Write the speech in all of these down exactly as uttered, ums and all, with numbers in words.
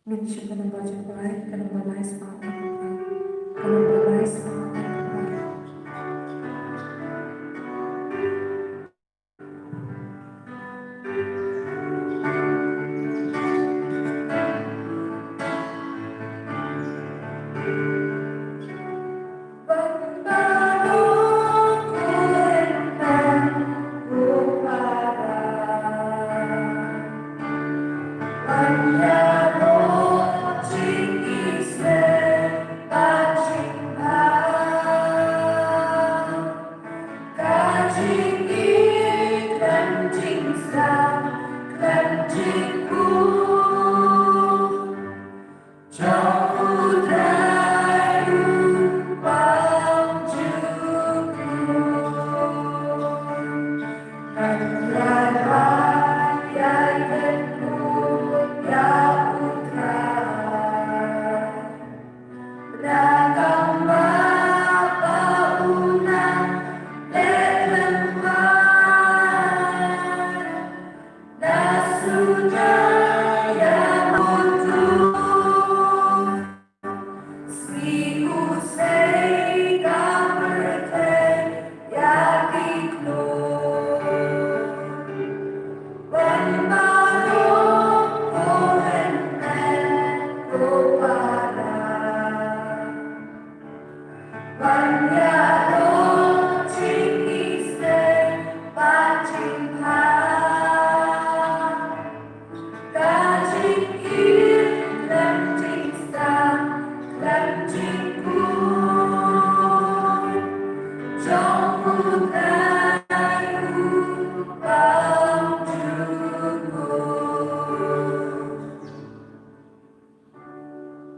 Ngin shim ka namba jingpynlait, ka namba lai spah. Ka namba lai spah.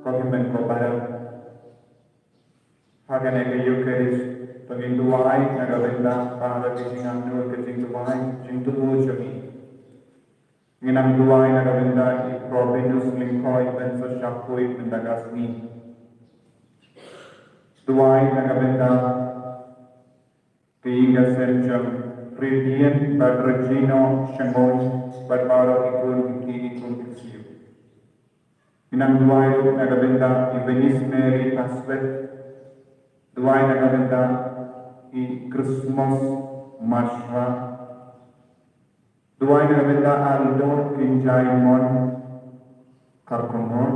Ko hynmen ko para, ha kane ka Eucharist to ngin duwai na ka bynta para, ka jingangnud, ka jingduwai, jingduwai jong ngi. Ngin nang duwai na ka bynta i Robinus Lyngkoi, Benso Shapui, mynta ka sngi. Duwai na ka bynta ka ïing ka sem jong Radiant bad Regino Shangoi bad baroh i khun ki kti, i khun ki ksiew. Ngin nang duwai ruh na ka bynta i Venice Mary Paswet. Duwai na ka bynta i Christmas Mashra. Duwai na ka bynta Aldo Kinjai Mon Karkongor,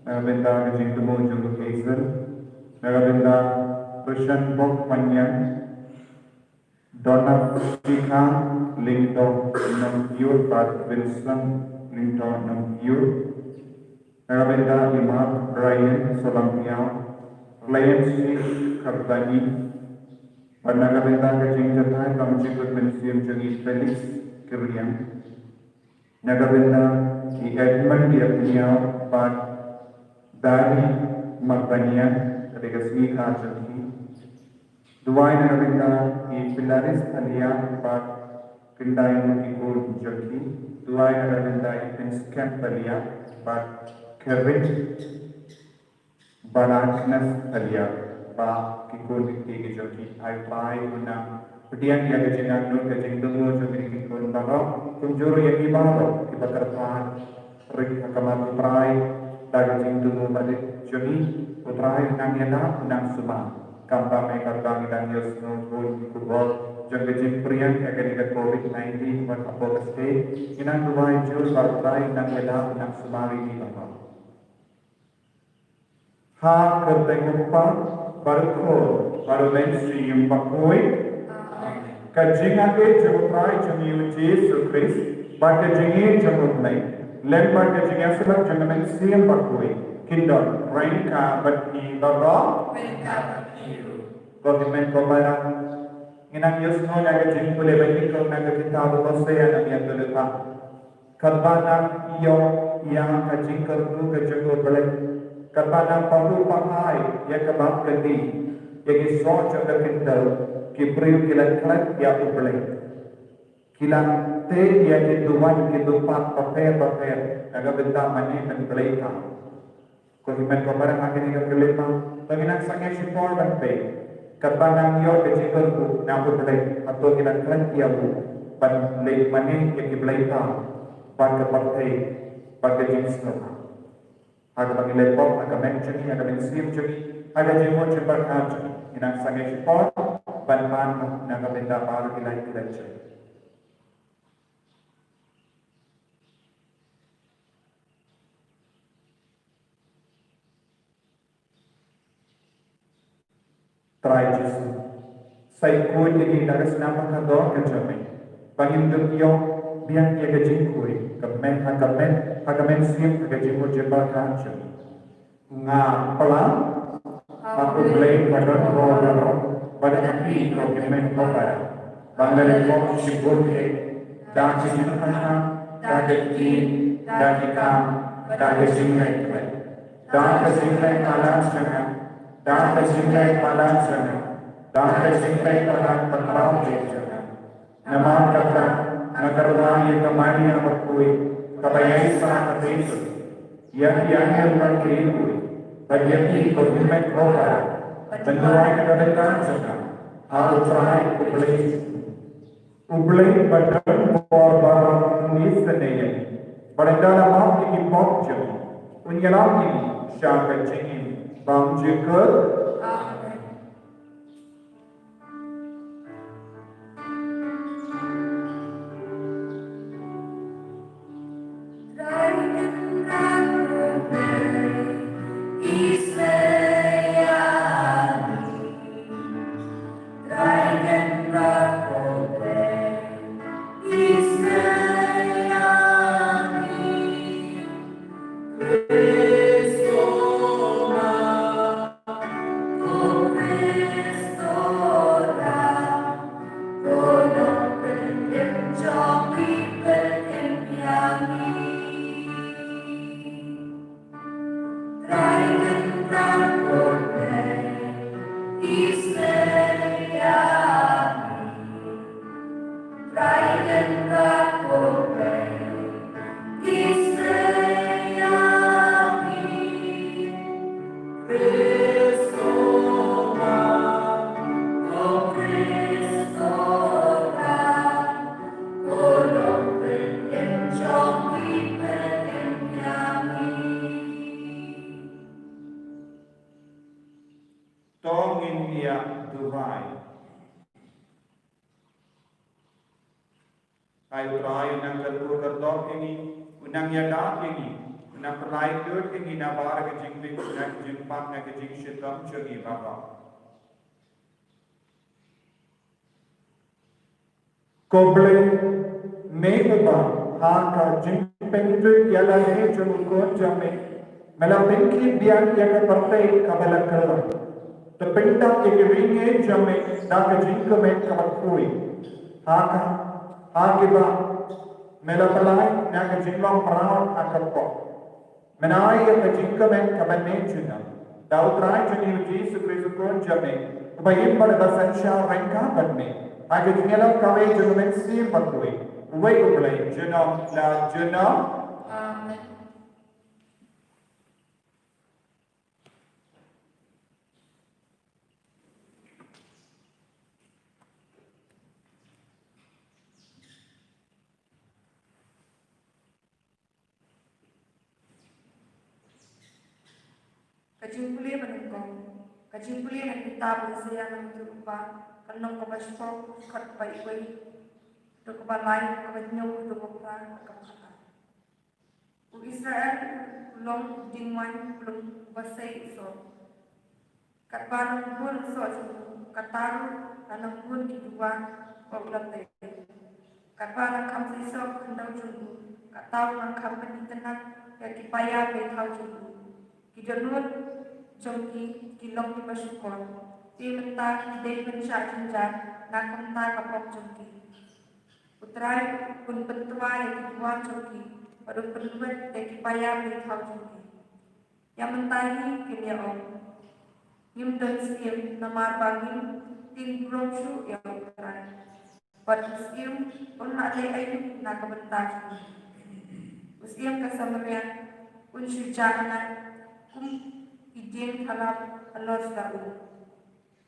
na ka bynta ka jingthmu jong u Hazel, na ka bynta Roshan Bok Panyan, Donna Shikha Lyngdoh Nongkiur bad Wilson Lyngdoh Nongkiur, na ka bynta i Mark Brian Solampiaw, Reliance Karbani, bad na ka bynta ka jingjahthait bad jingkut mynsiem jong i Felix Kiriang, na ka bynta i Edmund Diakniaw bad Barry Marbanian, ka dei ka sngi kha jong ki. Duwai na ka bynta i Pilaris Alia bad khyndai ngut ki khun jong ki. Duwai na ka bynta i Prince Camp Alia bad Kevin Baraknas Alia bad ki khun ki kti ki jong ki. Ai Trai un nang pdiang ïa ka jingangnud ka jingthmu jong ki khun baroh, kumjuh ïa ngi baroh kiba kyrpad rit ha khmat u Trai da ka jingthmu ba rit jong ngi. U Trai un nang ïada, un nang sumar. Khamtam eh katba ngi dang ïohsngew bun ki khubor jong ka jingpyrshang ïa kane ka Covid nineteen bad hapoh ka state, ngi nang duwai jur ba u Trai un nang ïada, un nang sumar ïa ngi baroh. Ha ka kyrteng u Kpa bad u Khun bad u Mynsiem Bakhuid. Amen. Ka jingangnud jong u Trai jong ngi u Jisu Khrist bad ka jingïeit jong u Blei, lem bad ka jingïasyllok jong u Mynsiem Bakhuid, kin don ryngkat bad ngi baroh. Ko hynmen ko para, ngi nang ïohsngew na ka jingpule ba nyngkong na ka kitab u Hosea na ka lynnong khatphra. Katba nang ïoh ïa ka jingkyrkhu ka jong u Blei, katba nang pahuh pahai ïa ka bam ka dih, ïa ki soh jong ka khyndew, ki briew ki la klet ïa u Blei. Ki la tei ïa ki duwan ki dupat bapher bapher na ka bynta mane ban blei kam. Ko hynmen ko para, ha kane ka khyllipmat to ngin nang sangeh shipor ban peit katba nang ïoh ka jingkyrkhu na u Blei, hato ngi la klet ïa u ban leit mane ïa ki blei tam bad ka pyrthei bad ka jingsngewbha. Ha kaba ngi leh pop ha ka met jong ngi, ha ka mynsiem jong ngi, ha ka jingmut jingpyrkhat jong ngi, ngi nang sangeh shipor ban pan na ka bynta baroh ki lait ki lait jong ngi. Trai Jisu, sa khuid ïa ngi da ka snam bad ka doh ka jong me, ba ngin ïoh biang ïa ka jingkhuid, ka met ha ka met, ha ka mynsiem, ha ka jingmut jingpyrkhat jong ngi. Nga pla ha U Blei ba don bor baroh, bad ha phi ko Hynmen ko Para, ba nga la leh pop shibun eh, da ka jingpyrkhat, da ka ktien, da ki kam, da ka jingleh kmen. Da ka jingleh palat jong nga, da ka jingleh palat jong nga, da ka jingleh palat ba khraw jong nga. Namar kata nga kyrpad ïa ka Maria bakhuid, kaba ïaisah ha ka Jisu, ïa ki angel bad ki riewkhuid, bad ïa phi ko Hynmen ko Para, ban duwai na ka bynta jong nga ha U Trai U Blei. U Blei ba don bor baroh un isynei ïa ngi, bad un da la map ïa ki pop jong ngi, un ïalam ïa ngi sha ka jingim bymjukut. Amen. To ngin ïa duwai. Ai U Trai, u nang kyrkhu kyrdoh ïa ngi, u nang ïada ïa ngi, u nang pynlait lut ïa ngi na bar ka jingbieit, na ka jingpang, na ka jingshitom jong ngi baroh. Ko Blei, me uba ha ka jingpynthut ïa la ka jong u Khun jong me, me la pynkit biang ïa ka pyrthei kaba la kylla. Te pyntap ïa ki ri ngi jong me da ka jingkmen kaba khuid. Ha ka, ha kiba me la pynlait na ka jinglong phra ha ka pop. Me ai ïa ka jingkmen kaba ne junom da U Trai jong ngi U Jisu Khrist u Khun jong me, uba im bad uba synshar ryngkat bad me ha ka jingïalam kawei jong U Mynsiem Bakhuid, uwei U Blei junom la junom. Amen. Ka jingpule ba nyngkong. Ka jingpule na ka kitab Isaiah nongïathuhlypa, ka lynnong kaba shiphew, dkhot kaba wei haduh kaba lai, kaba hynñiew haduh kaba phra, kaba khatphra. U Israel u long u dieng waiñ plung uba sei u soh. Katba nang bun u soh jong u, katta ruh la nang bun ki duwan ba u la tei. Katba nang kham sei soh ka khyndew jong u, katta u nang kham pynitynnad ïa ki paia bei thaw jong u. Ki dohnud jong ki ki long kiba shukor, te mynta ki dei ban shah jynjar na ka bynta ka pop jong ki. U Trai un pyntwa ïa ki duwan jong ki bad un pynwit ïa ki paia bei thaw jong ki. Ïa mynta hi kin ïa ong, ngim don syiem namar ba ngim tieng burom shuh ïa U Trai. Bad u syiem un lah leh aïu na ka bynta jong ngi? U syiem ka Samaria un shu jah ngat kum ki dieng thala halor la u.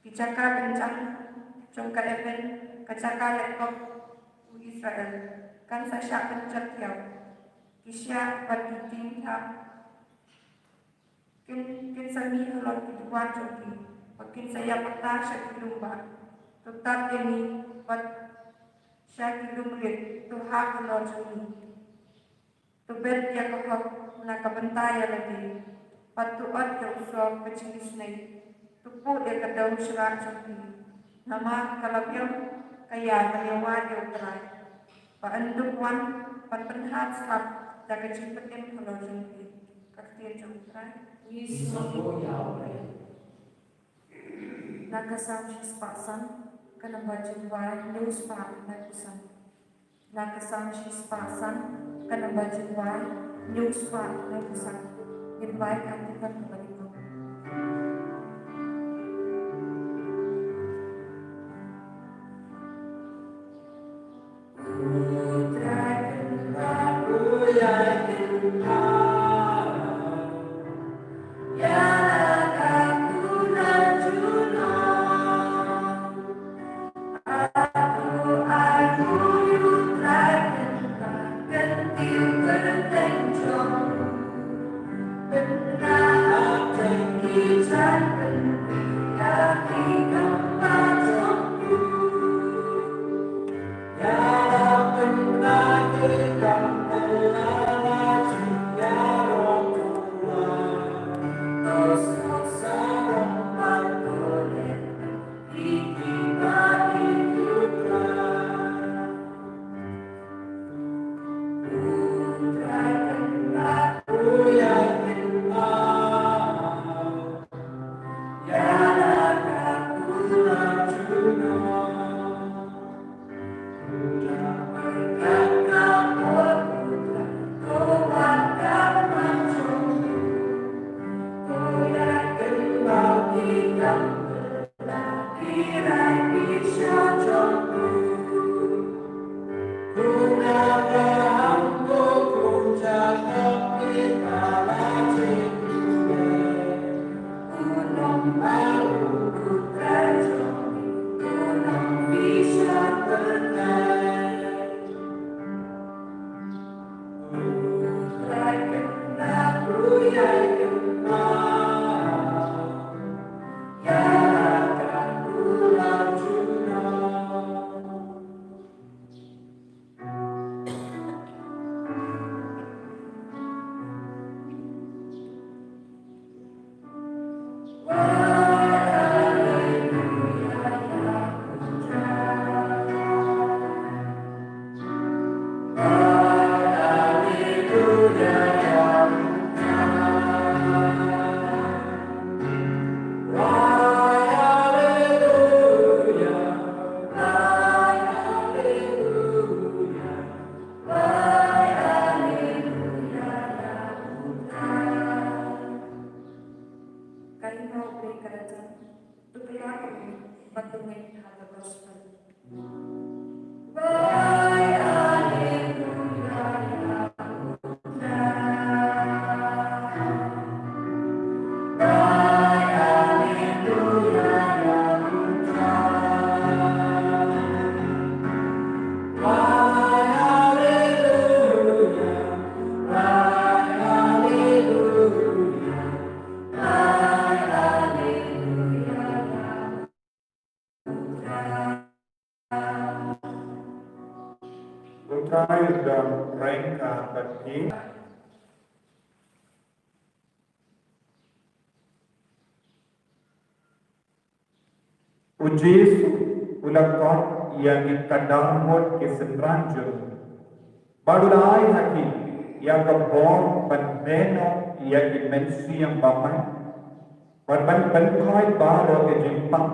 Ki jaka kynjang jong ka Aven, ka jaka leh pop u Israel, kan sa shah pynjot thiaw. Ki shiah bad ki dieng thala sa mih halor ki duwan jong ki, ba kin sa ïap bata sha ki lum bah. To tad ïa ngi bad sha ki lum rit, to hap halor jong ngi. To bet ïa ka hok na ka bynta ïa lade, bad to ot ïa u sor ka jingisynei. To pud ïa ka dewshrah jong ki, namar ka la biang ka ïa ban ïawad ïa U Trai, ba yn dup wan ban pynhap slap da ka jingpynim halor jong ki. Ka ktien jong U Trai. Ngi sngewbha ïa U Trai. Na ka Salm shispah san, ka namba jingduwai hynñiew spah hynñiew phew san. Na ka Salm shispah san, ka namba jingduwai hynñiew spah hynñiew phew san. Ngin duwai ka Antiphon kaba nyngkong. Ka ïing ha U Blei ka la jan, to kylla ka bynta bad to ngeit ha ka gospel. U Trai u don ryngkat bad phi. U Jisu u la kot ïa ki khynnah mut ki synran jong u, bad u la ai ha ki ïa ka bor ban meh noh ïa ki mynsiem bymman, bad ban pynkhiah baroh ki jingpang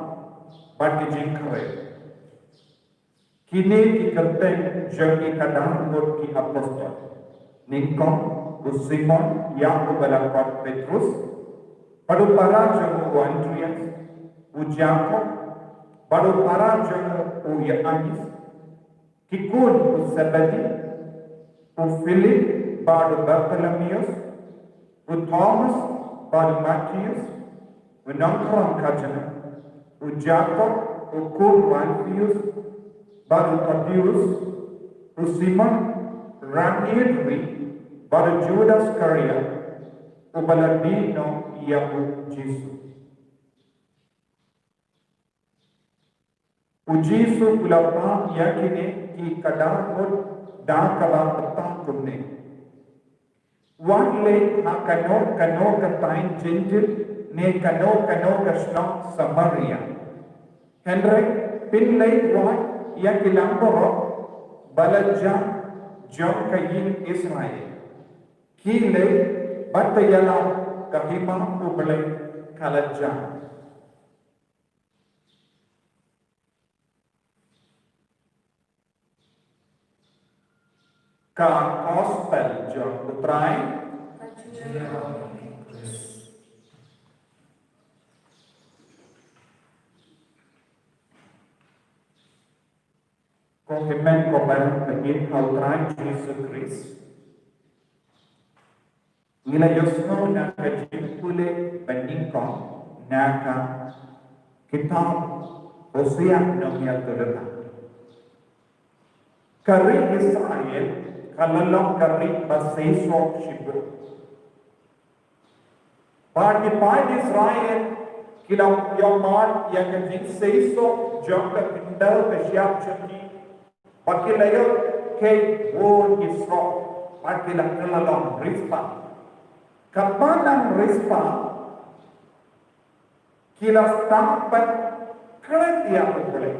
bad ki jingkhreh. Kine ki kyrteng jong ki khynnah mut ki apostol: nyngkong, u Simon, ïa uba la kot Petrus, bad u para jong u Andreas, u Jakob, bad u para jong u Ïoannis, ki khun u Sebedi, u Philip bad u Bartholomeus, u Thomas bad u Mathaios, u nongkhrong khajna, u Jakob u khun u Alpheus bad u Thaddeus, u Simon rangbah ri, bad u Judas Iskariot, uba la die noh ïa u Jisu. U Jisu u la phah ïa kine ki khadar mut da kaba kata kumne: Wat leit ha kano kano ka thaiñ Jentil ne kano kano ka shnong Samaria. Hynrei pynleit wat ïa ki langbrot ba la jah jong ka ïing Israel. Khie leit bad to ïalap, ka hima U Blei ka la jah. Ka Gospel jong U Trai. Ko hynmen ko para ba ïeit ha U Trai Jisu Khrist. Ngi la ïohsngew na ka jingpule ba nyngkong na ka kitab Hosea nongïathuhlypa. Ka ri Israel ka la long ka ri ba seisoh shibun. Ba ki paid Israel ki la ïohmad ïa ka jingseisoh jong ka khyndew ka shyiap jong ki. Ba ki la ïoh kheit bun ki soh, ba ki la kylla long Rizpa. Katba nang Rizpa, ki la sdang ban klet ïa U Blei.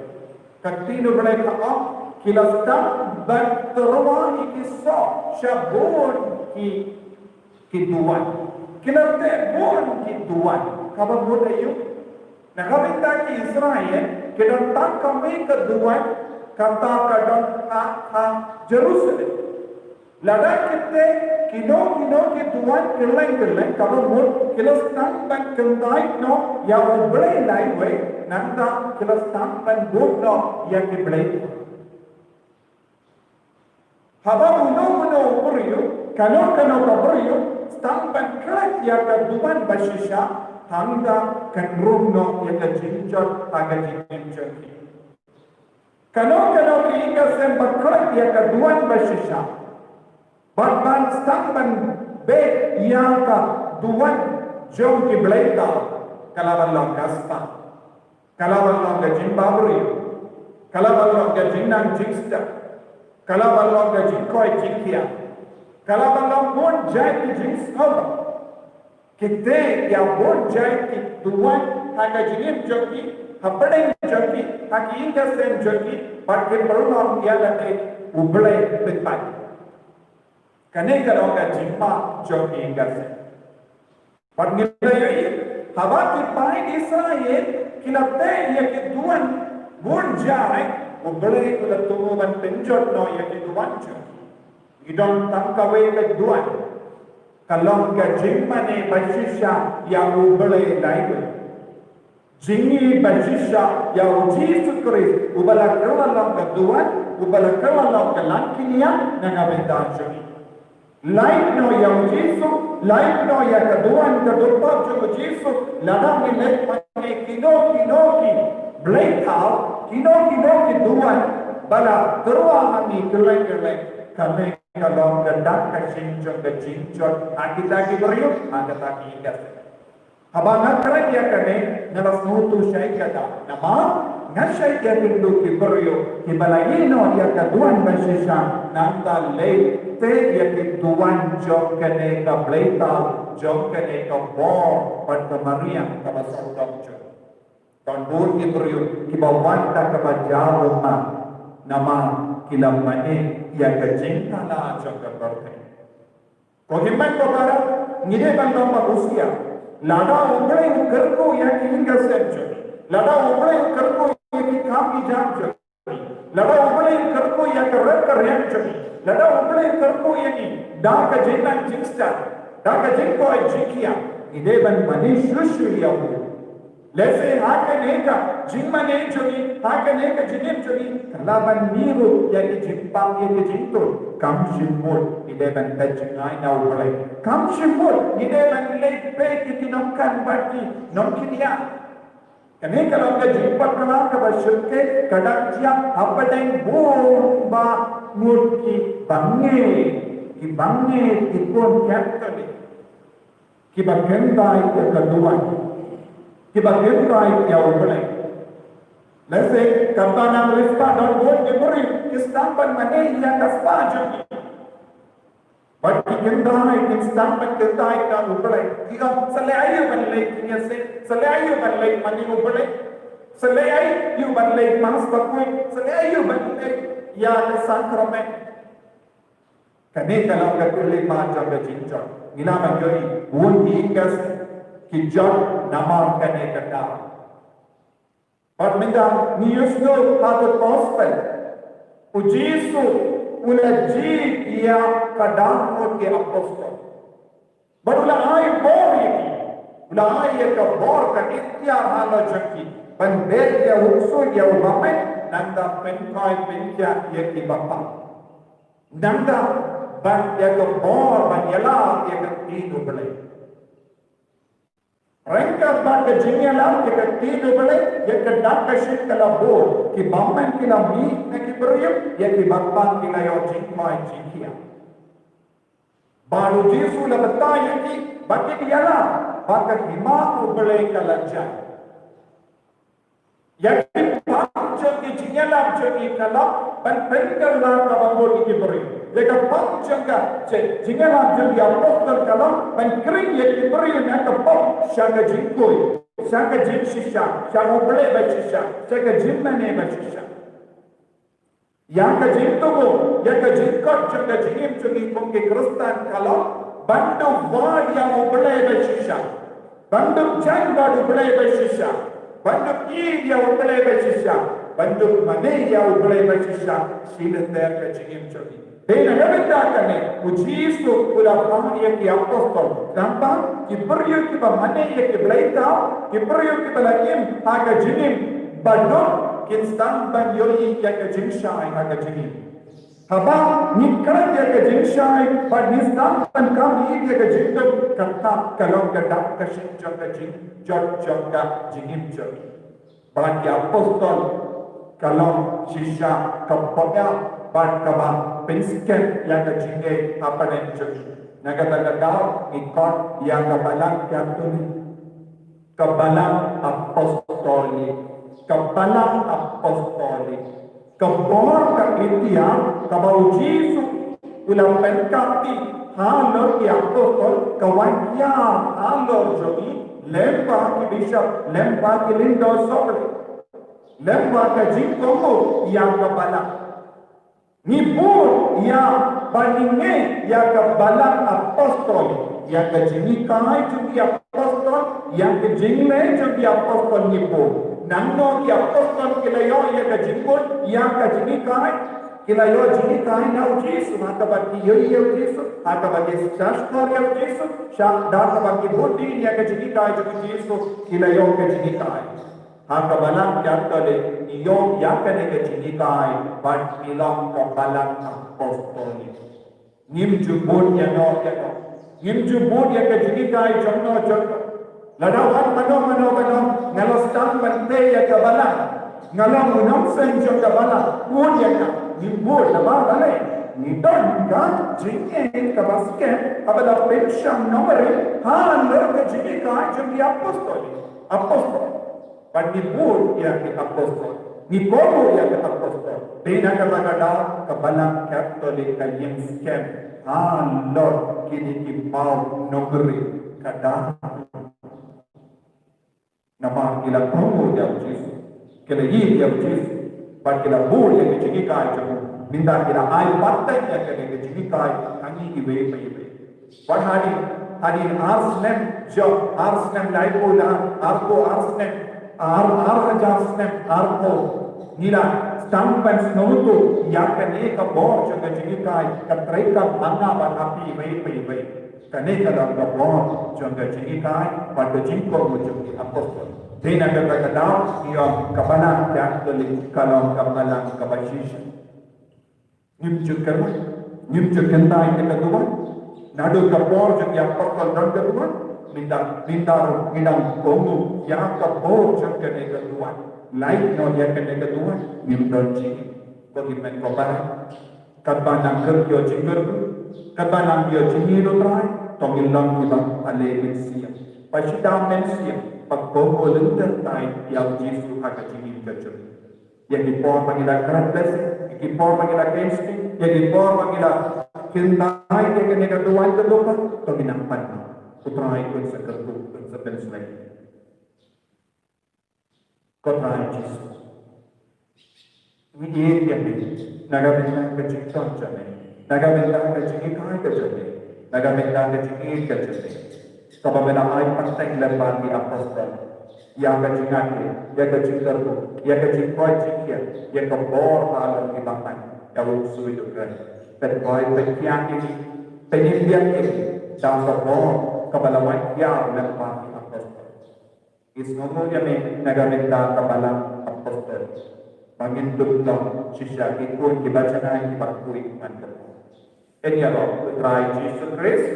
Ka ktien U Blei ka ong, ki la sdang ban tyrwa ïa ki soh sha bun ki ki duwan. Ki la teh bun ki duwan. Kaba mut aïu? Na ka bynta ki Israel, ki don tang kawei ka duwan, kata ka don ha, ha Jerusalem. Lada ki teh kino kino ki duwan kylleng kylleng, kaba mut ki la sdang ban kyntait noh ïa U Blei laiwei, nangta ki la sdang ban bud noh ïa ki blei. Haba uno uno u briew, kano kano ka briew, sdang ban klet ïa ka duwan ba shisha, hangta kan rung noh ïa ka jingjot ha ka jingim jong ki. Kano kano ka ïing ka sem ba klet ïa ka duwan ba shisha, bad ban sdang ban beh ïa ka duwan jong ki blei thaw, ka la ban long ka spah. Ka la ban long ka jingbabriew. Ka la ban long ka jingnang jingstad. Ka la ban long ka jingkoit jingkhiah. Ka la ban long bun jait ki jingsngewbha. Ki teh ïa bun jait ki duwan ha ka jingim jong ki, hapdeng jong ki, ha ki ïing ki sem jong ki, bad ki pynlong ïa lade U Blei pynban. Kane ka long ka jingma jong ki ïing ki sem. Bad ngi la ïohi, haba ki paid Israel ki la teh ïa ki duwan bun jait, U Blei u la thmu ban pynjot noh ïa ki duwan jong ki. Ngi don tang kawei ka duwan, ka long ka jingmane ba shisha ïa U Blei laiwei. Jingïeit ba shisha ïa U Jisu Khrist, uba la kylla long ka duwan, uba la kylla long ka langkniang na ka bynta jong ngi. Lait noh ïa U Jisu, lait noh ïa ka duwan ka jingpynpaw jong U Jisu, lada ngi leit mane kino kino ki blei thaw, kino kino ki duwan ba la tyrwa ha ngi kylleng kylleng, kane ka long ka dak ka shin jong ka jingjot ha kita ki briew, ha kita ki ïing ki sem. Haba nga kren ïa kane, nga la sngewthuh shai katta. Namar nga shait ïa kito ki briew kiba la ïehnoh ïa ka duwan ba shisha, nangta leit teh ïa ki duwan jong kane ka blei thaw, jong kane ka bor bad ka mariang kaba sawdong jong. Don bun ki briew kiba wan da kaba jaw ma, namar ki la mane ïa ka jingthala jong ka pyrthei. Ko hynmen ko para, ngi dei ban long ba husiar. Lada U Blei u kyrkhu ïa ki ïing ki sem jong ngi, lada U Blei u kyrkhu ïa ki kam ki jam jong ngi, lada U Blei u kyrkhu ïa ka rep ka riang jong ngi, lada U Blei u kyrkhu ïa ngi da ka jingnang jingstad, da ka jingkoit jingkhiah, ngi dei ban mane shuh shuh ïa u. Lehse ha kane ka jingmane jong ngi, ha kane ka jingim jong ngi, ka la ban mih ruh ïa ki jingpang, ïa ki jingtuid. Kam shym mut ngi dei ban peit jngai na U Blei. Kam shym mut ngi dei ban leit peit ïa ki nongkhan bad ki nongkynnoh. Kane ka long ka jingpakla kaba shyrkhei, ka dang jia hapdeng bun ba ngut ki bangeit, ki bangeit ki khun Katholik. Kiba kyndait ïa ka duwan. Kiba kyndait ïa U Blei. Lehse katba nang riewspah don bun ki briew ki sdang ban mane ïa ka spah jong ki. Bad ki kyndait, ki sdang ban kyndait ïa U Blei. Ki ong, sa leh aïu ban leit jingïaseng, sa leh aïu ban leit mane U Blei, sa leh aïu ban leit Mass bakhuid, sa leh aïu ban leit ïa ka sakramen. Kane ka long ka khyllipmat jong ka jingjot. Ngi la ban ïohi bun ki ïing ki sem ki jot namar kane ka daw. Bad mynta ngi ïohsngew ha ka gospel, U Jisu u la jied ïa ka dohnud ki apostol. Bad u la ai bor ïa ki. U la ai ïa ka bor, ka iktiar halor jong ki ban beh ïa u ksuid ïa u bymman, nangta pynkhiah pynkhiah ïa ki bapang. Nangta ban ïa ka bor ban ïalap ïa ka ktien U Blei. Ryngkat bad ka jingïalap ïa ka ktien U Blei, ïa ka dak ka shin ka la bud, ki bymman ki la mih na ki briew, ïa ki bapang ki la ïoh jingkhuid jingkhiah. Bad U Jisu u la batai ïa ki ba kin ïalap, ba ka hima U Blei ka la jai. Ïa ka pang jong ki jingïalap jong ki ka long ban pynkylla kaba mut ïa ki briew. Ïa ka pang jong ka jingïalap jong ki apostol ka long ban khring ïa ki briew na ka pop sha ka jingkhuid, sha ka jingshisha, sha U Blei ba shisha, sha ka jingmane ba shisha. Ïa ka jingthmu, ïa ka jingkot jong ka jingim jong ngi kum ki Khristan ka long ban duwai ïa U Blei ba shisha, ban duwai ïa U Blei ba shisha, ban duwai ïa U Blei ba shisha, ban duwai mane ïa U Blei ba shisha. Shi lynter ka jingim jong ngi. Dei na ka bynta kane U Jisu u la phah ïa ki apostol, namar ki briew kiba mane ïa ki bleitaw, ki briew kiba la im ha ka jingim ba duk, kin sdang ban ïohi ïa ka jingshai ha ka jingim. Haba ngi kren ïa ka jingshai bad ngi sdang ban kam ïa ka jingduk, kata ka long ka dak ka shin jong ka jingjot jong ka jingim jong ngi. Bad ki apostol ka long shisha ka pyrshah bad kaba pynskhem ïa ka jingngeit hapdeng jong ngi. Na kata ka daw ngi khot ïa ka balang Katolik, ka balang apostolik, ka balang apostolik. Ka bor ka iktiar kaba U Jisu u la pynkhih halor ki apostol ka wan ïa halor jong ngi, lem bad ki bishop, lem bad ki lyngdoh sohbeit, lem bad ka jingkohnguh ïa ka balang. Ngi bud ïa ba ngi ngeit ïa ka balang apostol, ïa ka jinghikai jong ki apostol, ïa ka jingleh jong ki apostol ngi bud. Nangno ki apostol ki la ïoh ïa ka jingbud, ïa ka jinghikai, ki la ïoh jinghikai na U Jisu, ha kaba ki ïohi ïa U Jisu, ha kaba ki sngap ïa U Jisu, sha da kaba ki bud ïa ka jinghikai jong U Jisu, ki la ïoh ka jinghikai. Ha ka balang Katolik ngi ïoh ïa kane ka jinghikai, bad ngi long ka balang apostolik. Ngim ju bud ïa no ïa no. Ngim ju bud ïa ka jinghikai jong no jong no. Lada wan mano mano mano, nga la sdang ban tei ïa ka balang, nga long u nongseng jong ka balang, bud ïa nga. Ngim bud, namar balei? Ngi don ka jingim kaba skhem, kaba la pynshong nongrim halor ka jinghikai jong ki apostol. Apostol. Bad ngi bud ïa ki apostol, ngi kohnguh ïa ki apostol. Te na kata ka daw ka balang Katolik ka ïeng skhem halor kine ki paw nongrim ka daw. Namar ki la kohnguh ïa U Jisu, ki la ïeit ïa U Jisu, bad ki la bud ïa ki jinghikai jong u. Mynta ki la ai pateng ïa kane ka jinghikai ha ngi iwei pa iwei. Bad hadien, hadien ar snem jong, ar snem laiphew, arphew ar snem, ar, ar hajar snem arphew, ngi la sdang ban sngewthuh ïa kane ka bor jong ka jinghikai, ka treikam ha nga bad ha phi iwei pa iwei. Kane ka long ka bor jong ka jinghikai bad ka jingkohnguh jong ki apostol. Te na kata ka daw ngi ong ka balang Katolik ka long ka balang kaba shisha. Ngim ju kynmaw, ngim ju kyntait ïa ka duwan. Naduh ka por jong ki apostol don ka duwan, mynta, mynta ruh ngi dang kohnguh ïa ka bor jong kane ka duwan. Lait noh ïa kane ka duwan, ngim don jingim. Ko ki mei ko para, katba nang kyrkieh ïa u jingkyrkhu, katba nang ïa u jingïeit u Trai, to ngin long kiba ale mynsiem. Ba shida mynsiem, ba kohnguh lynter tai ïa u Jisu ha ka jingim ka jong ngi. Ïa ki por ba ngi la kren blessing, ïa ki por ba ngi la kren still, ïa ki por ba ngi la kyntait ïa kane ka duwan ka dohkha, to ngin nang pan. U Trai un sa kyrkhu, un sa pynshlei. Ko Trai Jisu, ngi ïeit ïa me na ka bynta ka jingkyrkhu jong me, na ka bynta ka jinghikai ka jong me, na ka bynta ka jingïeit ka jong me. Kaba me la ai pateng lem bad ki apostol ïa ka jingngeit, ïa ka jingkyrkhu, ïa ka jingkoit jingkhiah, ïa ka bor halor kiba tang, ïa u ksuid u kren. Pynkoit pynkhiah ïa ngi, pynbiang ïa ngi da ka bor kaba la wan ïa lem bad ki apostol. Ngi sngewnguh ïa me na ka bynta ka balang apostol ba ngin dup long shisha ki khun kiba janai kiba khuid man ka pop. Ïa ka lok U Trai Jisu Khrist.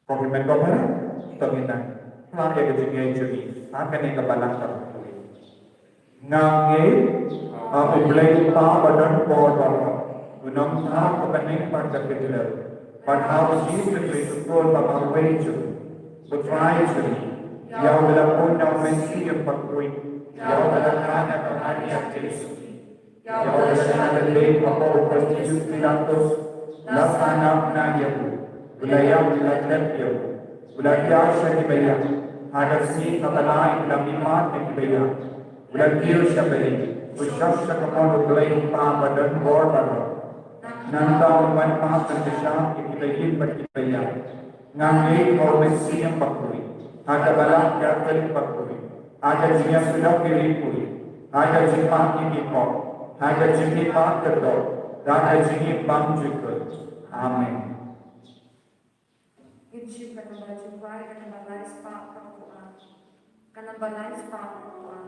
Ko hynmen ko para, to ngin nang phla ïa ka jingngeit jong ngi ha kane ka balang kaba khuid. Nga ngeit ha U Blei U Kpa ba don bor baroh, U Nongthaw uba byneng bad ka kynrad, bad ha U Jisu Khrist U Khun ba marwei jong ngi, U Trai jong ngi, ïa uba la bun na U Mynsiem Bakhuid, ïa uba la kha na ka Maria Theisotti, ïa uba la shah lyndet hapoh u Pontius Pilatus, la sahnarphna ïa u, u la ïap, u la dep ïa u, u la thiah sha kiba ïap, ha ka sngi kaba lai u la mihpat na kiba ïap, u la kiew sha bneng, u shong sha kamon U Blei U Kpa ba don bor baroh. Nangta un wan pat ban pynshai ïa kiba ïeit bad kiba ïap. Nga ngeit ha U Mynsiem Bakhuid, ha ka Balang Katholik bakhuid, ha ka jingïasyrdoh ki riewkhuid, ha ka jingmap ïa ki pop, ha ka jingmihpat kyrdoh, ha ka jingim bymjukut. Amen. Ngin shim ka namba jingkwah, ka namba lai spah phra phew ar. Ka namba lai spah phra phew ar.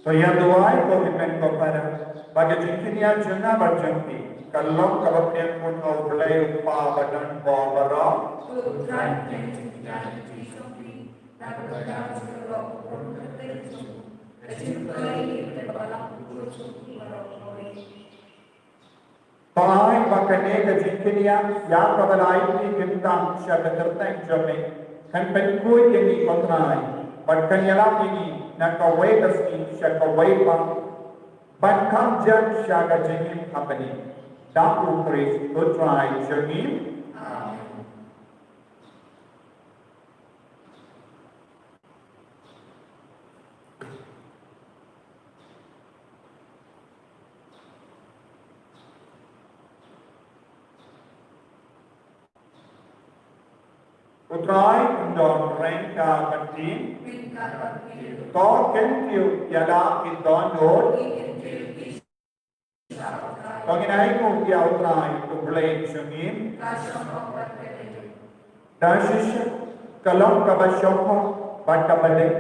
To ïa duwai ko hynmen ko para, ba ka jingkynïa jong nga bad jong phi kan long kaba pdiang khun ha U Blei U Kpa ba don bor baroh. To ai ba kane ka jingkynïa ïa kaba la ai ïa ngi kyntang sha ka kyrteng jong me kan pynkhuid ïa ngi ko Trai, bad kan ïalap ïa ngi na kawei ka sngi sha kawei pat, ban kham jan sha ka jingim hapdeng. Da U Khrist U Trai jong ngi. Amen. U Trai un don ryngkat bad phi. To kyntiew ïa la ki dohnud. To ngin ainguh ïa U Trai U Blei jong ngi. Da shisha ka long kaba shongkun bad kaba dei,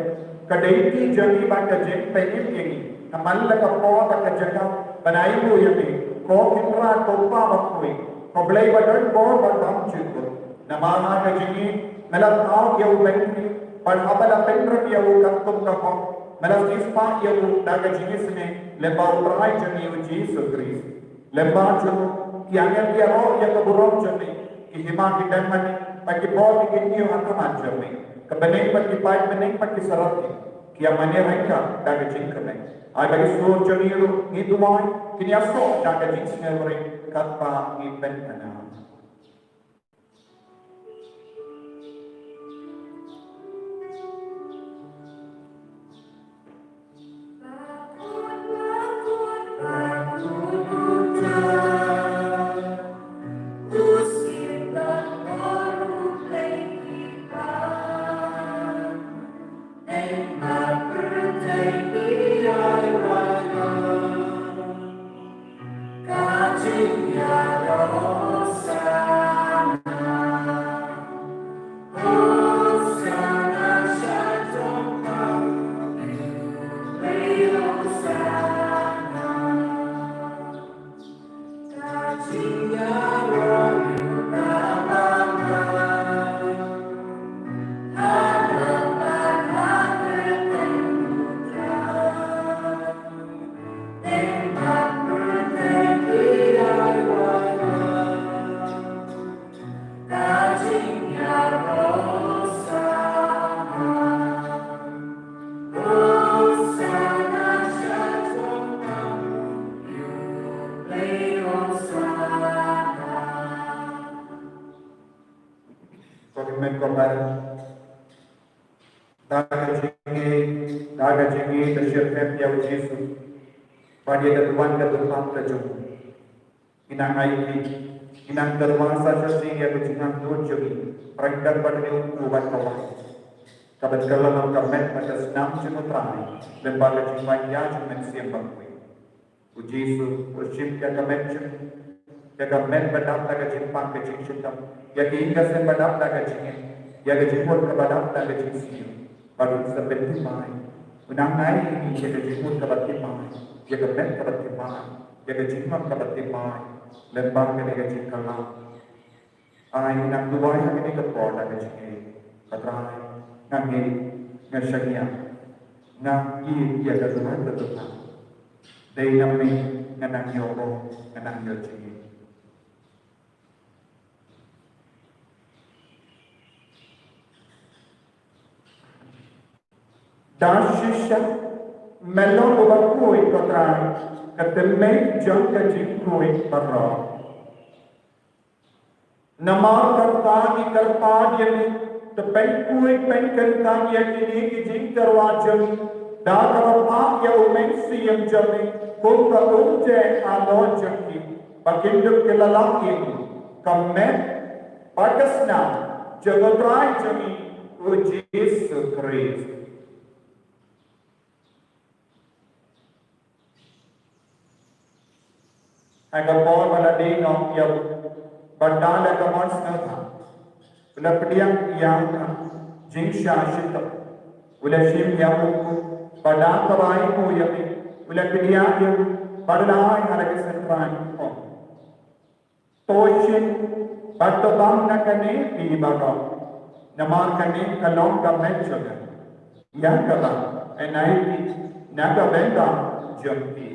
ka dei ki jong ngi bad ka jingpynim ïa ngi. Namar la ka por bad ka jaka ban ainguh ïa me, ko Kynrad, ko Pa bakhuid, ko Blei ba don bor bad bymjukut. Namar ha ka jingim me la thaw ïa u Mynsiem, bad haba la pynrem ïa u katkum ka hok, me la siewspah ïa u da ka jingisynei lyngba U Trai jong ngi U Jisu Khrist. Lyngba jong u ki angel ki ïaroh ïa ka burom jong me, ki hima ki dem mane, bad ki bor ki kynñiew ha khmat jong me. Ka bneng bad ki paid bneng bad ki serap ki, ki ïa mane ryngkat da ka jingkmen. Ai ba ki sur jong ngi ruh ngi duwai kin ïasoh da ka jingsngewrit katba ngi pynpaw. Ko hynmen ko para, da ka jingïeit, da ka jingïeit da shyrkhei ïa U Jisu. Bad ïa ka duwan ka duwan ka jong u. Ngi nang ai ki, ngi nang kyrpad sa shisien ïa ka jingangnud jong ngi, ryngkat bad une u kpu bad ka wai, kaba kylla ha ka met bad ka snam jong U Trai, lyngba ka jingwan ïa jong U Mynsiem Bakhuid. U Jisu u shim ïa ka met jong ngi, ïa ka met ba dap da ka jingpang ka jingshitom, ïa ka ïing ka sem ba dap da ka jingim, ïa ka jingmut kaba dap da ka jingsniew. Bad un sa pynthymmai, un nang ai ïa ngi ïa ka jingmut kaba thymmai, ïa ka met kaba thymmai, ïa ka jingmang kaba thymmai, lyngba kane ka jingkylla. Ai ngi nang duwai ha kane ka por da ka jingïeit. Ko Trai, nga ngeit, nga shaniah, nga ngeit ïa ka duwai ka duwai. Dei na me nga nang ïoh bor, nga nang ïoh jingïeit. Da shisha me long uba khuid, ko Trai, ka tynmih jong ka jingkhuid baroh. Namar kata ngi kyrpad ïa me, to pynkhuid pynkyntang ïa kine ki jingtyrwa jong ngi da kaba phah ïa U Mynsiem jong me kum ka umjaihalor jong ki, ba kin dup ki la lah ïa ngi ka met bad ka snam jong U Trai jong ngi U Jisu Khrist. Ha ka por ba la die noh ïa u, bad da la ka mon sngewthuh, u la pdiang ïa ka jingshah shitom, u la shim ïa u, bad da kaba ainguh ïa me, u la kdiah ïa u, bad u la ai ha la ki synran, u ong: To shin bad to bam na kane phi baroh, namar kane ka long ka met jong nga, ïa kaba yn ai phi na ka bynta jong phi.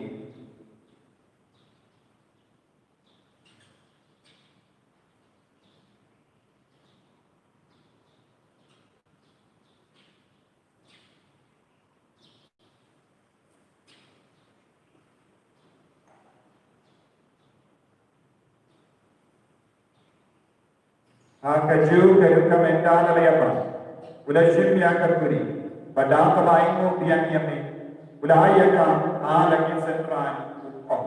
Ha kajuh ka ïing ka mynta la ïa ba, u la shim ïa ka kuri, bad da kaba ainguh biang ïa me, u la ai ïa ka ha la ki synran, u ong: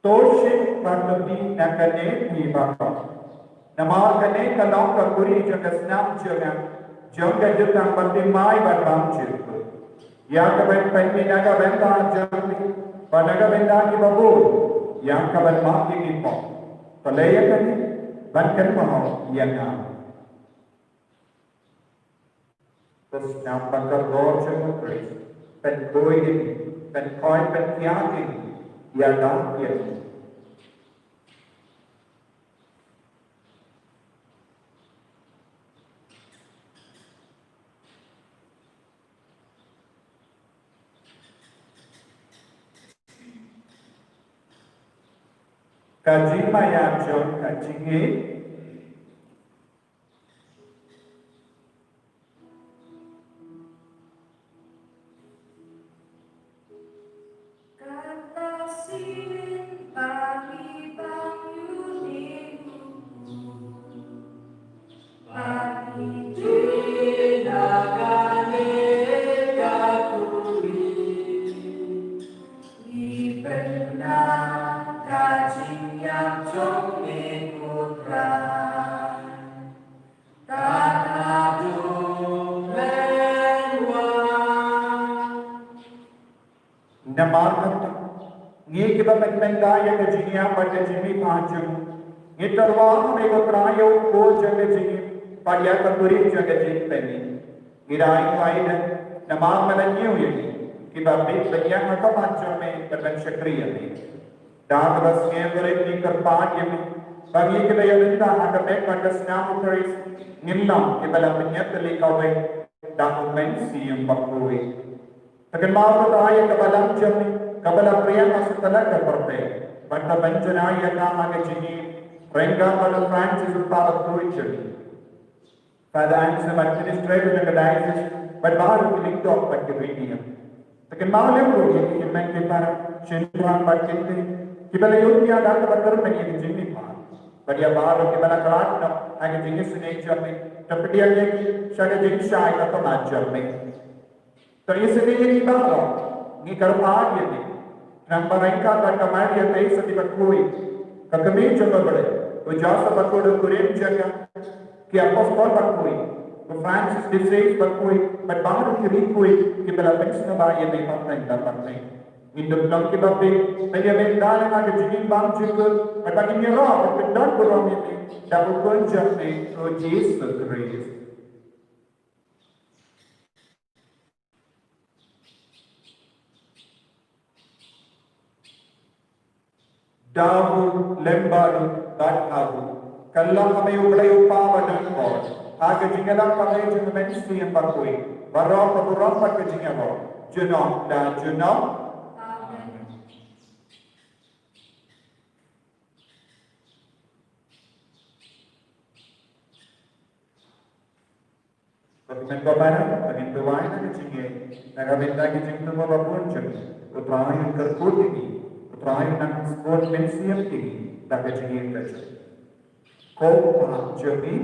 To shin bad to bam na kane phi baroh, namar kane ka long ka kuri jong ka snam jong nga, jong ka jutang ba thymmai bad bymjukut, ïa ka ban pynmih na ka bynta jong me bad na ka bynta kiba bun, ïa ka ban map ïa ki pop. Pynleit ïa kane ban kynmaw ïa nga. Ka snam ba kordor jong u Khrist, pynkhuid ïa ngi, pynkhuid, pynkhiah ïa ngi, ïada ïa ngi. Ka jingmaïan jong ka jingïeit. Kata sien bagi bang uni u bagi dina kane ka kuri. Ni pena ka jingïap jong ni ku Trai. Namar kata, ngi kiba pynmynta ïa ka jingïap bad ka jingmihpat jong u, ngi tyrwa ha me ko Trai ïa u khuid jong ka jingim bad ïa ka khuid jong ka jingpyni. Ngi dei ai da namar me la ñiew ïa ngi kiba bit ban ïeng ha khmat jong me bad ban shakri ïa me. Da kaba sngewbha ngi kyrpad ïa me ba ngi kiba ïa bynta ha ka met bad ka snam u Khrist ngin long kiba la pynïap tylli kawei da u Mynsiem Bakhuid. Te kynmaw ko Trai ïa ka balang jong me kaba la pdiang ha satlak ka pyrthei bad ka ban janai ïa ka ha ka jingim ryngkat bad u Francis u kpa bakhuid jong me. Father Anselm, administrator jong ka diocese, bad baroh ki lyngdoh bad ki riewniam. Te kynmaw lem ruh ïa ki hynmen ki para, shynrang bad kynthei kiba la ïoh ïa ka kaba kyrmen ïa ka jingmihpat bad ïa baroh kiba la khlad noh ha ka jingisynei jong me. Te pdiang ïa ki sha ka jingshai ka khmat jong me. To isynei ïa ngi baroh, ngi kyrpad ïa me. Namar ryngkat bad ka Maria Theisotti bakhuid, ka kmie jong U Blei, u Joseph bakhuid u kurim jong ka, ki apostol bakhuid, u Francis de Sales bakhuid, bad baroh ki riewkhuid kiba la pynsngewbha ïa me pateng da pateng. Ngin dup long kiba bit ban ïa bynta ha ka jingim bymjukut, bad ba ngin ïaroh ban pyndonburom ïa me da u Khun jong me, u Jisu Khrist. Da u lem baroh bad ha u, kylla ha me U Blei U Kpa badonbor, ha ka jingïalang pyrshah jong U Mynsiem Bakhuid, baroh ka burom bad ka jingïaroh, junom la junom. Amen. Ko hynmen ko para, to ngin duwai na ka jingïeit na ka bynta ki jingthmu babun jong ngi. Ko Trai un kyrkhu ïa ngi, ko Trai un nang sbun mynsiem ïa ngi da ka jingïeit ka jong ngi. Ko Kpa jong ngi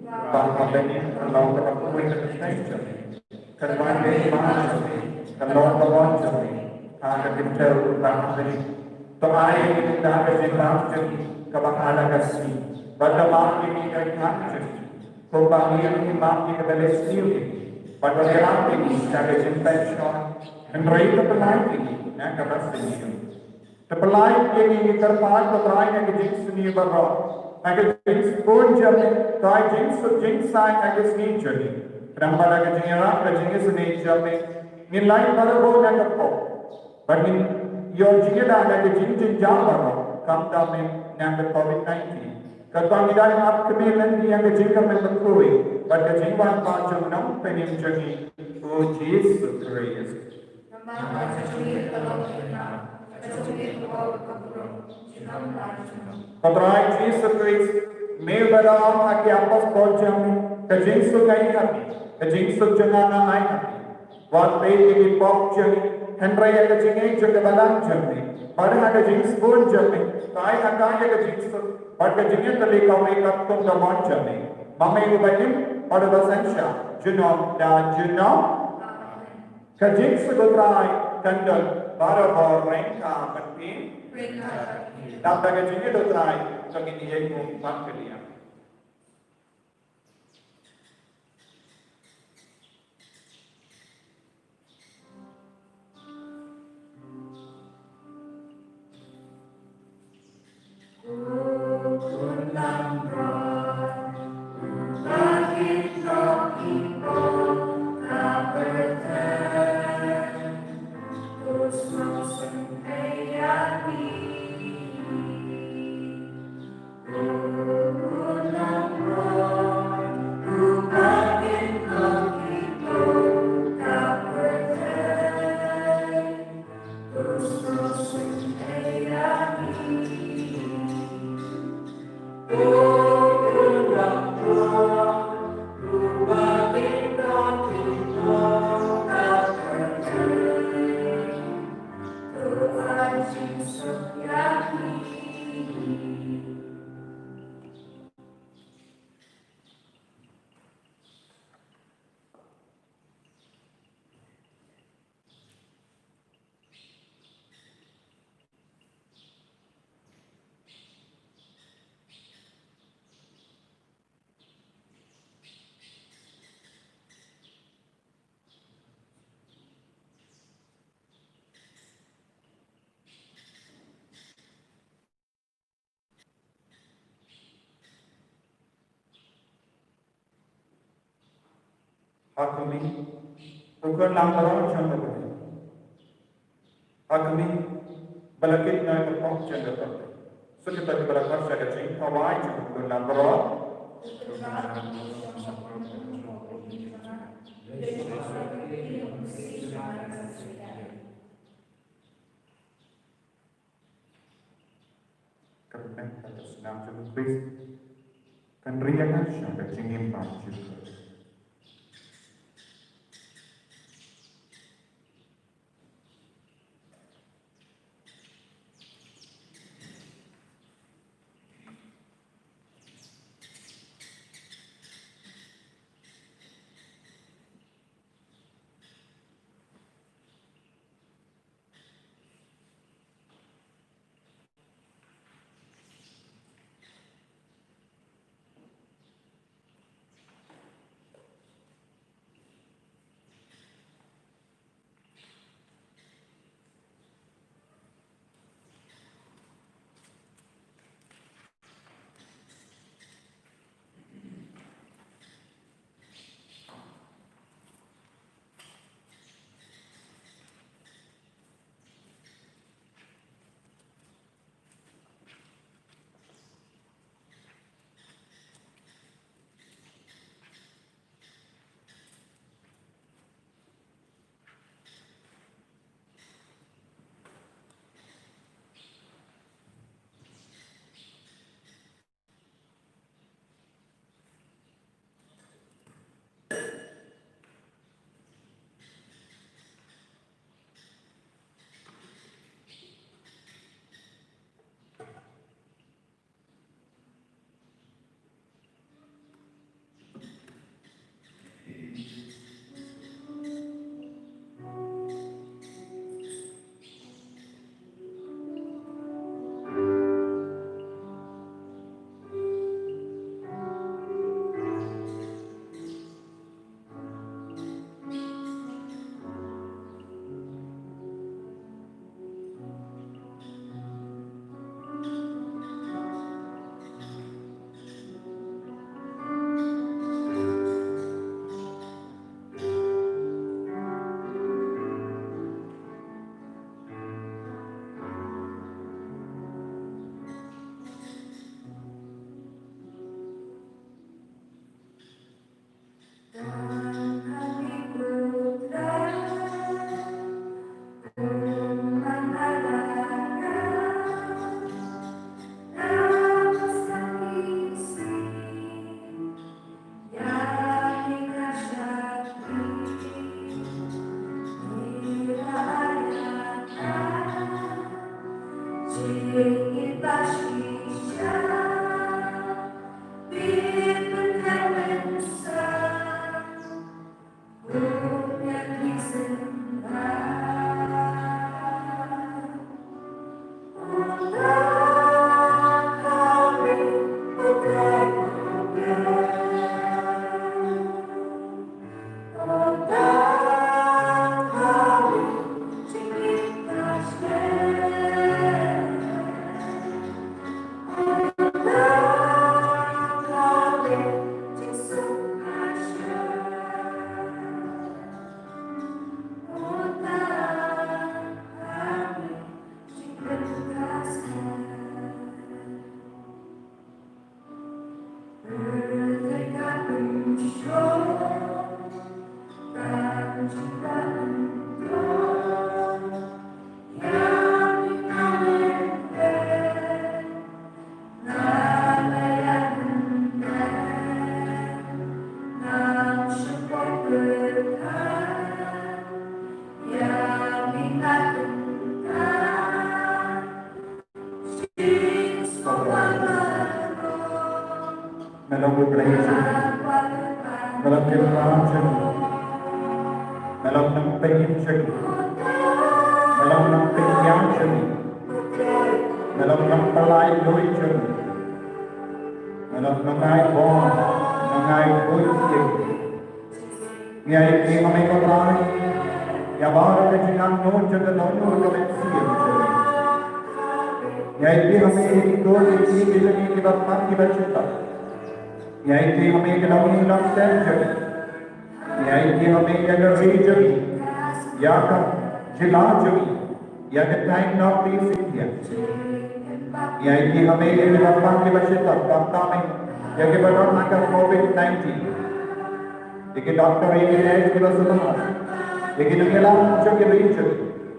ba ha bneng, ka long kaba khuid ka kyrteng jong me. Kan wan ka hima jong me, kan long ka mon jong me ha ka kyrteng jong me. To ai ïa ngi da ka jingpang jong ngi kaba ha la ka sngi, bad to map ïa ngi ka kyrteng jong ngi. Kumba ngi ruh ngi map ïa kiba leh sniew ïa ngi. Bad wat ïarap ïa ngi sha ka jingpynshoi, hynrei to pyllait ïa ngi na kaba sniew. To pyllait ïa ngi, ngi kyrpad ko Trai, na ka jingsniew baroh, na ka jingsbun jong me, to ai jingsuk jingsaiñ ha ka sngi jong ngi. Khnang ba da ka jingïarap ka jingisynei jong me ngin lait barabor na ka pop. Bad ngin ïoh jingïada na ka jingjynjar baroh, khamtam na ka Covid nineteen. Kata ngi dang ap kmie lynti ïa ka jingkyrmen bakhuid bad ka jingwan pat jong u Nongpynim jong ngi, u Jisu Khrist. Namar ka jong ngi ka long ka hima, ka jong ngi ka burom, junom la junom. Ko Trai Jisu Khrist, me ba la ong ha ki apostol jong me, ka jingsuk ngan ai ha phi, ka jingsuk jong nga ngan ai ha phi. Wat peit ïa ki pop jong ngi, hynrei ïa ka jingïeit jong ka balang jong me. Bad ha ka jingsbun jong me, to ai ha ka ïa ka jingsuk bad ka jingïatylli kawei katkum ka mon jong me. Ma me uba im bad uba synshar, junom la junom. Ka jingsuk u Trai kan don barabor ryngkat bad phi. Dap da ka jingïeit u Trai, to ngin ïeng bad ka liang. Ha khmih, u khun langbrot jong ka bneng. Ha khmih, ba la kit na ka pop jong ka pop. Sa kita kiba la khot sha ka jingkhawai jong u khun langbrot. Ka bneng bad ka snam jong u Khrist kan ri ïa nga sha ka jingim bymjukut. Me long u Blei jong ngi. Me long u Kynrad jong ngi. Me long u Nongpynim jong ngi. Me long u Nongpyniaid jong ngi. Me long u Nongpyllait jong ngi. Me long u Nongai bor, Nongai buit ïing. Ngi aiti ha me ko Trai ïa baroh ka jingangnud jong ka dohnud ka mynsiem jong ngi. Ngi aiti ha me ki khun ki kti ki jong ngi kiba pan kiba jynjar. Ngi aiti ha me ki longïing longsem jong ngi. Ngi Ngi aiti ha me ïa ka ri jong ngi, ïa ka jylla jong ngi, ïa ka thaiñ North East India. Ngi aiti ha me ïa ki balang kiba shitom, khamtam ïa kiba don ha ka covid nineteen. Ïa ki doctor, ïa ki nurse kiba sumar, ïa ki nongïalam jong ka ri jong ngi,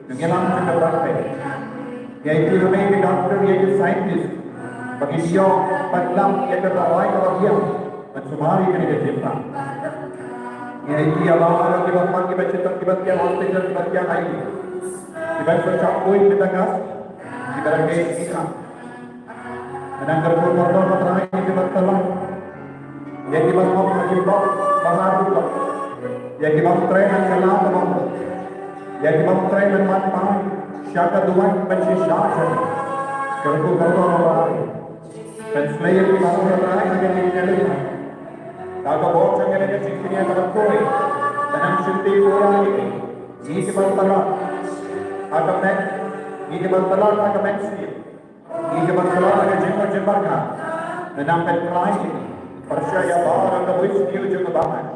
nongïalam jong ka pyrthei. Ngi aiti ha me ïa ki doctor, ïa ki scientist, ba kin ïoh ban lap ïa ka dawai kaba biang ban sumar ïa kane ka jingpang. Ngi aiti ïa baroh kiba pang, kiba shitom, kiba thiah hospital, kiba thiah I C U, kiba shah shah poi mynta ka sngi, kiba dang dei shisha. Nang kyrkhu kyrdoh, ko Trai, ïa kiba thymmai, ïa kiba ngop ha ki bor ba haduh, ïa kiba trei ha ka la ka bor, ïa kiba trei ban mad paid sha ka duwan ban shisha sha. Kyrkhu kyrdoh, ko Trai, ban shlei ïa kiba, ko Trai, ha kane ka liang, da ka bor jong kane ka jingkñia kaba khuid, ban nang shim ti ïa ngi, ngi kiba tlot ha ka met, ngi kiba tlot ha ka mynsiem, ngi kiba tlot ha ka jingmut jingpyrkhat, nang pynkhraw ïa ngi, pyrshah ïa baroh ka buit sniew jong ka bamon.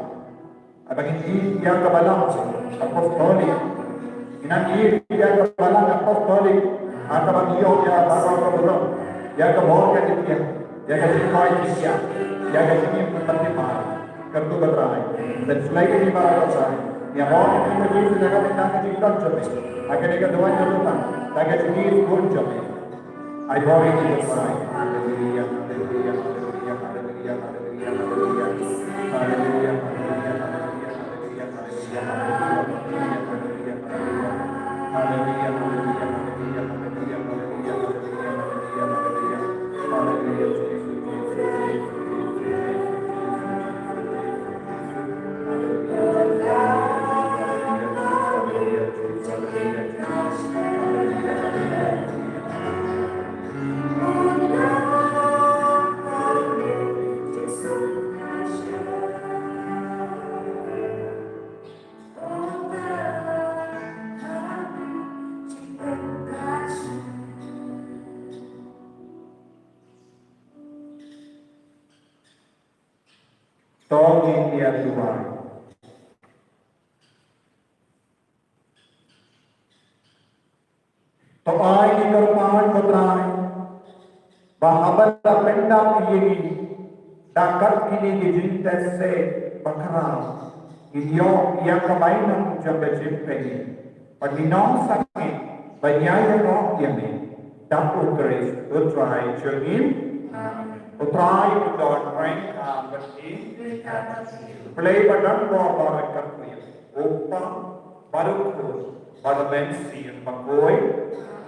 Haba ngin ïeit ïa ka balang apostolik, ngin nang ïeit ïa ka balang apostolik ha kaba ngi ïoh ïa baroh ka burom, ïa ka bor ka jingkñia, ïa ka jingkoit jingkhiah, ïa ka jingim ka jingmane. Kyrkhu, ko Trai, ban shlei ïa ngi baroh, ko Trai. Ngi ïaroh ïa ngi, ko Jisu, na ka bynta ka jingdon jong me ha kane ka duwan ka jong me, da ka jingïeit bun jong me. Ai bor ïa ngi, ko Trai. Haleluia, haleluia, haleluia, haleluia, haleluia, haleluia. Haleluia, haleluia, haleluia, haleluia, haleluia, haleluia, haleluia, haleluia. Haleluia, haleluia, haleluia, haleluia, haleluia, haleluia, haleluia, haleluia. Haleluia, Jisu, Jisu, Jisu, Jisu, Jisu, Jisu, Jisu. To ngin ïa duwai. To ai ki kyrpad, ko Trai, ba haba la pyndap ïa ngi da kat kine ki jingtest ba khraw, ngin ïoh ïa ka bainong jong ka jingpynim. Bad ngi nong sangeh ban ïaroh ïa me da U Khrist U Trai jong ngi. Amen. U Trai un don ryngkat bad phi. Blei ba don bor ba ryngkat bad phi, U Kpa bad U Khun bad U Mynsiem Bakhuid.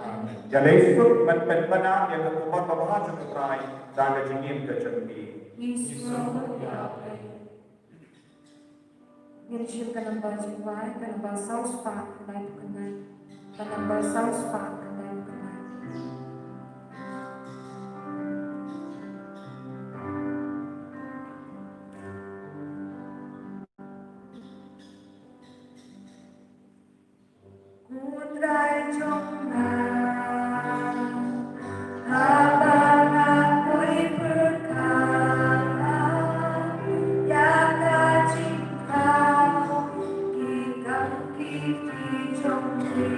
Amen. Ïa lei suk ban pynbna ïa ka khubor babha jong U Trai da ka jingim ka jong phi. Ngin shim ka nombar jingduwai, ka nombar saw spah khyndai phew khyndai. Ka nombar saw spah khyndai phew khyndai. Ko Trai jong nga, haba nga poi pyrkhat ïa ka jingkha, ki kam ki kti jong me,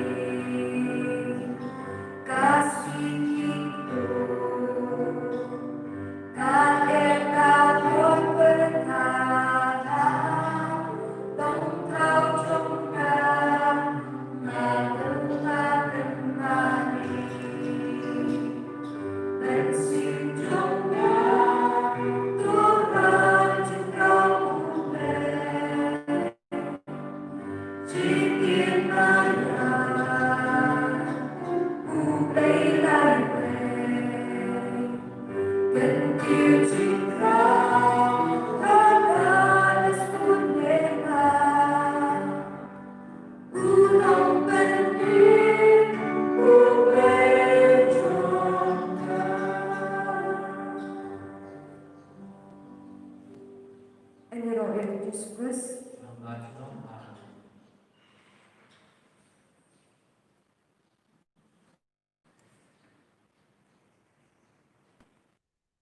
ka sngewthuh.